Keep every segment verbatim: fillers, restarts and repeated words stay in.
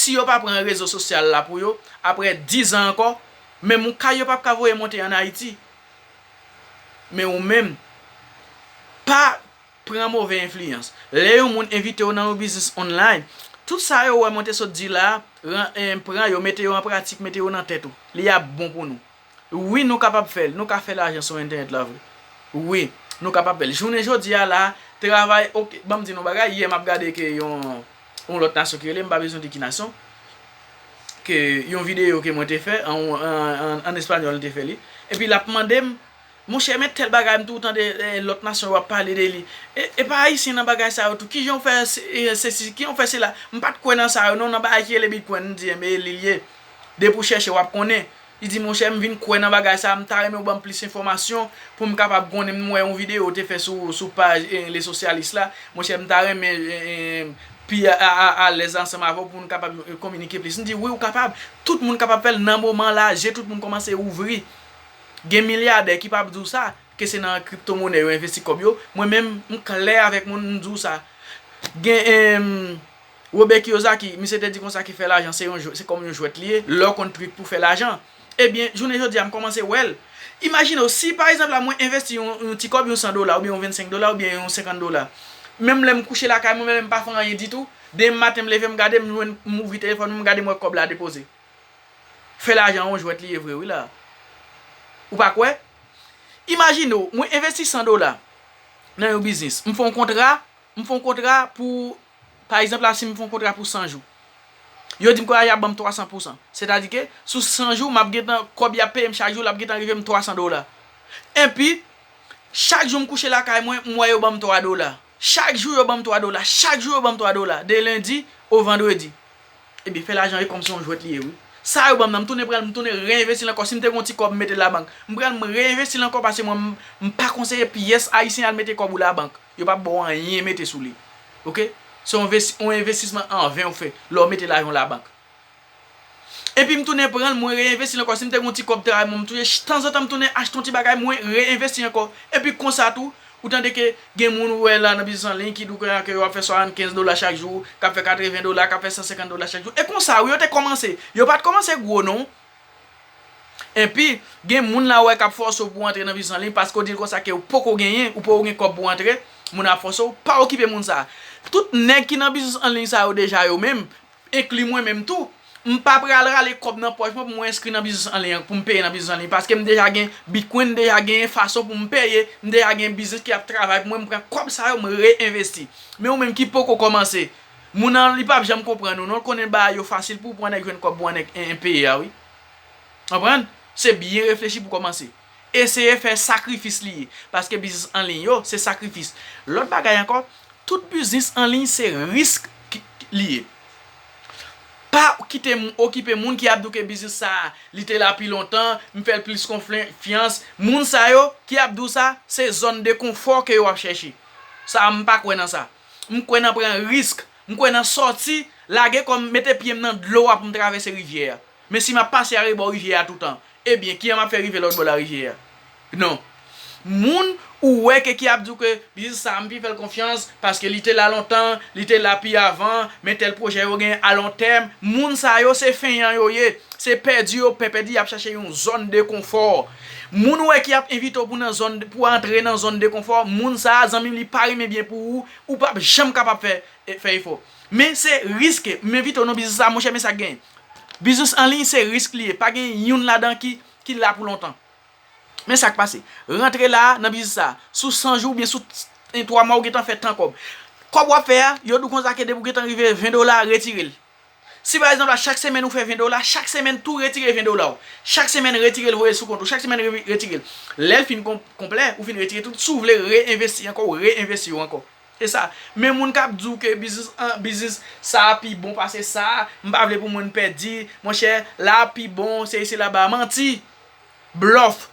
si yo pa pran rezo sosyal la pou yo, apre diz an ankò, menm yon kay yo p ap ka voye monte ann Ayiti. Men ou menm, pa pran move enfliyans. Lè yon moun envite w nan yon biznis online, tout sa yo wè mwen te sot di la, ran- en, pran yo, mete yo an pratik, mete yo nan tèt ou. Li ap bon pou nou. Wi, nou kapab fè l. Nou ka fè lajan sou entènèt la vre. Wi, nou kapab fè l. Jounen jodi a la, travay, oke, ban m di nou bagay, yè m ap gade ke yon, yon lòt nasyon ki rele, m pa bezwen di ki nasyon, ke yon videyo ke mwen te fè, an, an, an, an espanyòl, m te fè li. Epi l ap mande m, monchè, men tèl bagay, m tou tande, eh, lòt nasyon yo ap pale de li. E, e pa ayisyen nan bagay sa yo tou. Kijan w fè se, eh, sesi, kijan w fè sela? M pa t kwè nan sa yo, non, nan bagay ki rele Bitcoin, m di, enben, e li l ye. Depi w chèche, w ap konnen. Li di, monchè, m vin kwè nan bagay sa, m ta renmen w ban m plis enfòmasyon pou m kapab konnen. M wè yon videyo w te fè sou, sou paj, eh, Le Socialiste la. Monchè, m ta renmen, eh, eh, pi a, a, a, alèz ansanm avè w pou n kapab, eh, kominike plis. M di, wi, ou kapab. Tout moun kapab fè l nan moman la, je tout moun kòmanse ouvri. Gen milyadè ki p ap di w sa, ke se nan kriptomonè yo envesti kòb yo. Mwen menm, m klè avèk moun, m di w sa. Gen, em, Robert Kiyosaki, misye te di konsa ke fè lajan se yon jwè, se kòm yon jwèt li ye, lè w konn trik pou fè lajan. Ebyen, jounen jodi a, m kòmanse wè l. Imajine w, si pa egzanp la, mwen envesti yon, yon ti kòb, yon san dola, oubyen yon vennsenk dola, oubyen yon senkant dola. Menm lè m kouche lakay mwen, menm m pa fè anyen ditou, demen maten m leve, m gade, m jwenn, m ouvri telefòn mwen, m gade, m wè kòb la depoze. Fè lajan yon jwèt li ye vre, wi la. Ou pa kwè? Imajine w, mwen envesti san dola nan yon biznis. M fè yon kontra, m fè yon kontra pou, pa egzanp la, si m fè yon kontra pou san jou. Yo di m konsa y ap ban m twa san pou san. Sètadi ke sou san jou, m ap gentan, kòb y ap peye m chak jou, l ap gentan rive m twa san dola. Enpi, chak jou m kouche lakay mwen, m wè yo ban m twa dola. Chak jou yo ban m twa dola. Chak jou yo ban m twa dola. De lendi o vandredi. Ebyen, fè lajan e kòm se yon jwèt li ye, wi. Sa yo ban m nan, m tounen pran l, m tounen reenvesti l ankò. Si m te gen yon ti kòb, m mete l labank. M pran l, m reenvesti l ankò, paske mwen, m, m pa konseye pyès ayisyen al mete kòb ou labank. Yo p ap ba w anyen mete sou li. Oke? Se yon envesti-, yon envestisman an ven ou fè, lè w mete lajan w labank. Epi m tounen pran l, mwen reenvesti l ankò. Si m te gen yon ti kòb travay mwen, m tounen, ch-, tanzantan m tounen achte yon ti bagay, mwen reenvesti ankò. Epi konsa tou, ou tande ke gen moun ou wè la nan biznis an liy ki di w ke, ke yo ap fè swasannkenz dola chak jou, k ap fè katreven dola, k ap fè san senkant dola chak jou. E konsa, wi, yo te kòmanse. Yo pa t kòmanse gwo, non. Epi, gen moun la ou wè k ap fòse w pou w antre nan biznis an liy paske w di l konsa ke w poko genyen, ou poko gen kòb pou w antre, moun ap fòse w, pa okipe moun sa a. Tout nèg ki nan biznis an liy sa yo deja yo menm, enkli mwen menm tou, m pa pral rale kòb nan pòch mwen pou mwen enskri nan biznis an liy an, pou m peye nan biznis an liy, paske m deja gen Bitcoin, m deja gen fason pou m peye, m deja gen biznis ki ap travay pou mwen, m pran kòb sa yo, m reenvesti. Men ou menm ki poko kòmanse, moun nan, li p ap janm konprann ou non, l konnen bagay yo fasil pou w pran nèg jwenn kòb pou w ann en-, en-, peye a, wi. Konprann? Se byen reflechi pou kòmanse. Eseye fè sakrifis li ye. Paske biznis an liy yo, se sakrifis. Lòt bagay ankò, tout biznis an liy se risk ki, ki li ye. Pa kite m okipe moun ki ap di w ke biznis sa a, li te la pi lontan, m fè l plis konfyans. Moun sa yo ki ap di w sa, se zòn de konfò ke yo ap chèche. Sa a, m pa kwè nan sa. M kwè nan pran risk. M kwè nan sòti, lage kò m, mete pye m nan dlo a pou m travèse rivyè a. Men si m ap pase arebò rivyè a toutan, ebyen, kijan m ap fè rive lòt bò larivyè a? Non. Moun ou wè ke ki ap di w ke biznis sa a, m pi fè l konfyans, paske li te la lontan, li te la pi avan, men tèl pwojè yo gen alontèm, moun sa yo se fenyan yo ye, se pèdi yo pè pèdi, y ap chache yon zòn de konfò. Moun ou wè ki ap envite w pou nan zòn, pou antre nan zòn de konfò, moun sa a, zanmi m, li pa renmen byen pou ou, ou p ap janm kapab fè, fè efò. Men se riske, m envite w nan biznis sa, monchè, men sa k genyen. Biznis an liy se risk li ye, pa gen youn ladan ki, ki la pou lontan. Men sa k pase. Rantre la a, nan biznis sa a, sou san jou oubyen sou, eh, twa mwa ou gentan fè tan kòb. Kòb w ap fè a, yo di w konsa ke depi w gentan rive ven dola, retire l. Si pa egzanp la, chak semèn ou fè ven dola, chak semèn tou retire ven dola w. Chak semèn retire l voye l sou kont ou, chak semèn re-, retire l. Lè l fin kon-, konplè, ou fin retire tout, si w vle reenvesti ankò, ou reenvesti yo ankò. Se sa. Men moun k ap di w ke biznis an, biznis sa a pi bon pase sa a, m pa vle pou moun pèdi, monchè, la a pi bon, se isi laba, manti. Blòf.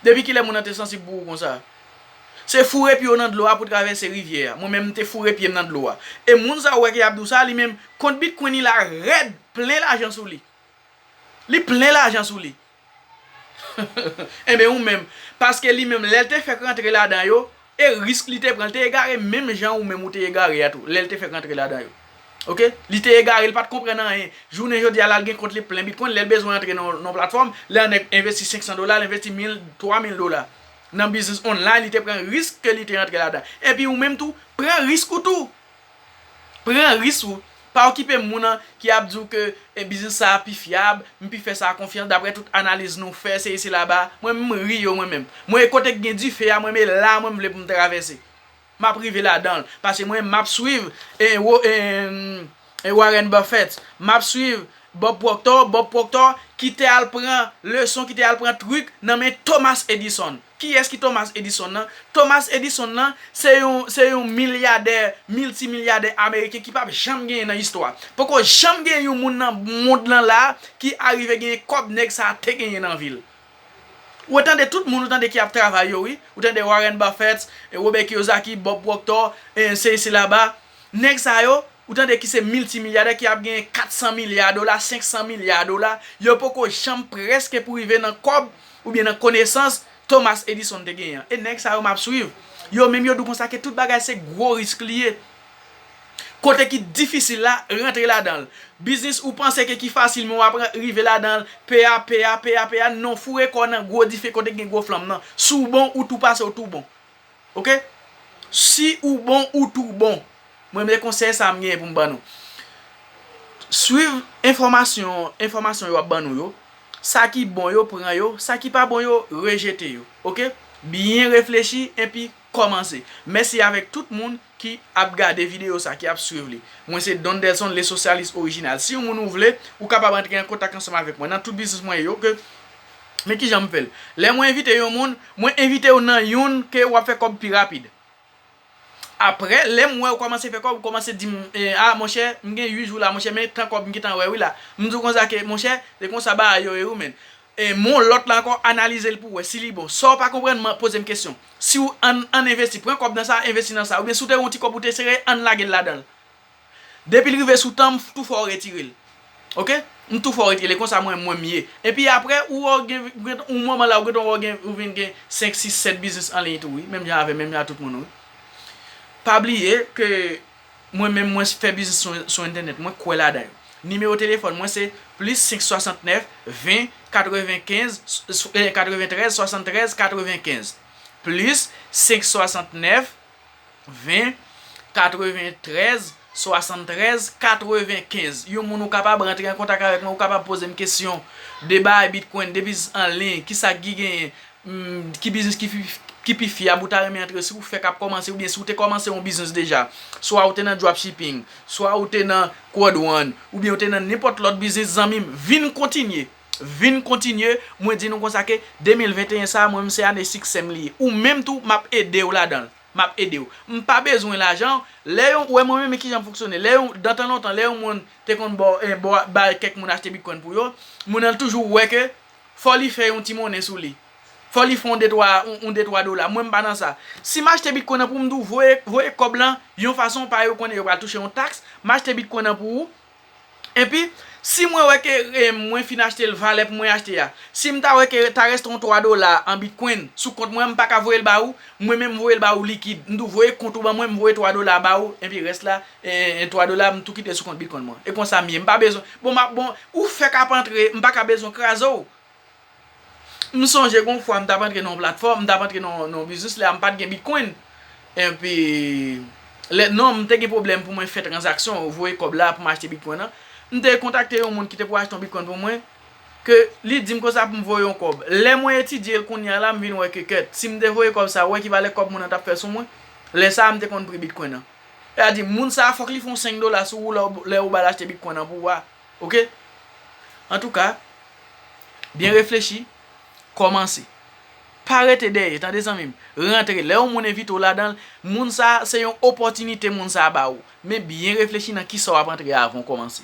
Depi kilè moun nan te sansib pou ou konsa? Se foure pye w nan dlo a pou travèse rivyè a. Mwen menm, m te foure pye m nan dlo a. E moun sa ou wè ki ap di w sa, li menm, kont Bitcoin li la rèd, plen lajan sou li. Li plen lajan sou li. Enben, ou menm. Paske li menm, lè l te fèk rantre ladan yo, e risk li te pran, l te egare menm jan ou menm ou te egare a tou, lè l te fèk rantre ladan yo. Ok? Li te egare, li pa t konprann anyen. Jounen jodi a la, l gen kont li plen Bitcoin, lè l bezwen antre nan yon platfòm, lè yon nèg envesti senk san dola, l envesti mil, twa mil dola. Nan biznis online, li te pran risk ke li te antre ladan. Epi ou menm tou, pran risk ou tou. Pran risk ou. Pa okipe moun nan ki ap di w ke e biznis sa a pi fyab, m pi fè sa a konfyans daprè tout analiz nou fè, se isi laba. Mwen menm m ri yo mwen menm. Mwen e kote k gen dife a, mwen menm e la mwen m vle pou m travèse. M ap rive ladan l. Paske mwen m ap swiv e, wo, e, e Warren Buffett. M ap swiv Bob Proctor, Bob Proctor ki te al pran leson, ki te al pran trik nan men Thomas Edison. Kiyès ki Thomas Edison nan? Thomas Edison nan se yon, se yon milyadè, miltimilyadè ameriken ki p ap janm genyen nan istwa. Poko janm gen yon moun nan mond lan la ki arive genyen kòb nèg sa a te genyen nan vi l. Ou tande tout moun ou tande ki ap travay yo, wi. Ou tande Warren Buffett, e Robert Kiyosaki, Bob Proctor, e se isi laba. Nèg sa yo, ou tande ki se miltimilyadè ki ap genyen kat san milya dola, senk san milya dola, yo poko janm prèske pou rive nan kòb oubyen nan konesans Thomas Edison te genyen an. E nèg sa yo m ap swiv. Yo menm yo di w konsa ke tout bagay se gwo risk li ye. Kote ki difisil la, rantre ladan l. Biznis ou panse ke ki fasil, men w ap ran-, rive ladan l, pe a, pe a, pe a, pe a, non, foure kò w nan gwo dife kote ki gen gwo flanm nan. Si w bon, ou tou pase, ou tou bon. Ok? Si ou bon, ou tou bon. Mwen, men konsèy sa m genyen pou m ban nou. Swiv enfòmasyon, enfòmasyon yo ap ban nou yo. Sa ki bon yo, pran yo. Sa ki pa bon yo, rejete yo. Ok? Byen reflechi epi kòmanse. Mèsi avèk tout moun ki ap gade videyo sa, ki ap swiv li. Mwen se Don Delson, le sosyalis orijinal. Si yon moun ou vle, ou kapab antre an kontak ansanm avèk mwen nan tout biznis mwen yo ke, men kijan m fè l. Lè mwen envite yon moun, mwen envite w nan youn ke w ap fè kòb pi rapid. Apre, lè m wè w kòmanse fè kòb, ou kòmanse di m, e, a, monchè, m gen uit jou la, monchè, men tan kòb m gentan wè wi la. M di w konsa ke, monchè, se konsa bagay yo ye wi, men. E, men yon lòt la ankò, analize l pou w wè si li bon. Sa w pa konprann, man, poze m kesyon. Si w ann, ann envesti, pran kòb nan sa, envesti nan sa. Oubyen si w te gen yon ti kòb ou te sere, ann lage l ladan l. Depi l rive sou tan, m tou fè w retire l. Ok? M tou fè w retire l. E konsa mwen, mwen m ye. Epi apre, ou wè w gen, gen, yon moman la, ou gentan wè w gen, ou vin gen senk, sis, sèt biznis an liy tou, wi. Menm jan avè m, menm jan ak tout moun, wi. Pa bliye ke mwen menm, mwen fè biznis sou, sou entènèt. Mwen kwè ladan yo. Nimewo telefòn mwen se plis senk swasantnèf, ven, katrevenkenz, s-, s-, eh, katreventrèz, swasanntrèz, katrevenkenz. Plis senk swasantnèf, ven, katreventrèz, swasanntrèz, katrevenkenz. Yon moun ou kapab rantre an kontak avèk mwen, ou kapab poze m kesyon de bagay Bitcoin, de biznis an liy, kisa ki genyen, mm, ki biznis ki fi-, ki pi fyab ou ta renmen antre, si ou fèk ap kòmanse oubyen si ou te kòmanse yon biznis deja, swa ou te nan dropshipping, swa ou te nan crowd one, oubyen ou te nan nenpòt lòt biznis, zanmi m, vin kontinye. Vin kontinye, mwen di nou konsa ke de mil venteyen sa, mwen menm se ane siksè m li ye. Ou menm tou, m ap ede w ladan l. M ap ede w. M pa bezwen lajan w. Lè yon, ou wè mwen menm kijan m fonksyone. Lè yon, dan tan lontan, lè yon moun te konn ba w, eh, ba w, bay kèk moun achte Bitcoin pou yo, moun nan toujou wè ke fò li fè yon ti monnen sou li. Fò li fè yon de twa, yon, yon de twa dola. Mwen, m pa nan sa. Si m achte Bitcoin nan pou m di w voye, voye kòb lan, yon fason pa yo konnen yo pral touche yon taks, m achte Bitcoin nan pou ou. Epi, si mwen wè ke, eh, mwen fin achte l, valè pou mwen achte a, si m ta wè ke ta reste yon twa dola an Bitcoin sou kont mwen, m pa ka voye l ba ou, mwen menm m voye l ba ou likid. M di w voye kont ou ban mwen, m voye twa dola ba ou, epi rès la, eh, twa dola, m tou kite sou kont Bitcoin mwen. E konsa m ye, m pa bezwen. Bon, m ap, bon, ou fèk ap antre, m pa ka bezwen kraze w. M sonje gon fwa m t ap antre nan yon platfòm, m t ap antre nan, nan yon biznis, lè a m pa t gen Bitcoin. Epi, lè, non, m te gen pwoblèm pou mwen fè tranzaksyon, voye kòb la pou m achte Bitcoin nan. M te kontakte yon moun ki te pou achte yon Bitcoin pou mwen, ke li di m konsa pou m voye yon kòb. Lè mwen etidye l kounye a la, m vin wè ke kèt, si m te voye kòb sa, ou wè ki valè kòb moun nan t ap fè sou mwen? Lè sa a, m te konn pri Bitcoin nan. Sa di, moun sa a, fòk li fè yon senk dola sou ou lè w, lè ou ba l achte Bitcoin nan pou ou a. Ok? Antouka, byen reflechi, kòmanse. Pa rete dèyè, tande zanmi m. Rantre. Lè yon moun envite w ladan l, moun sa a, se yon opòtinite moun sa a ba ou. Men byen reflechi nan kisa w ap antre avan w kòmanse.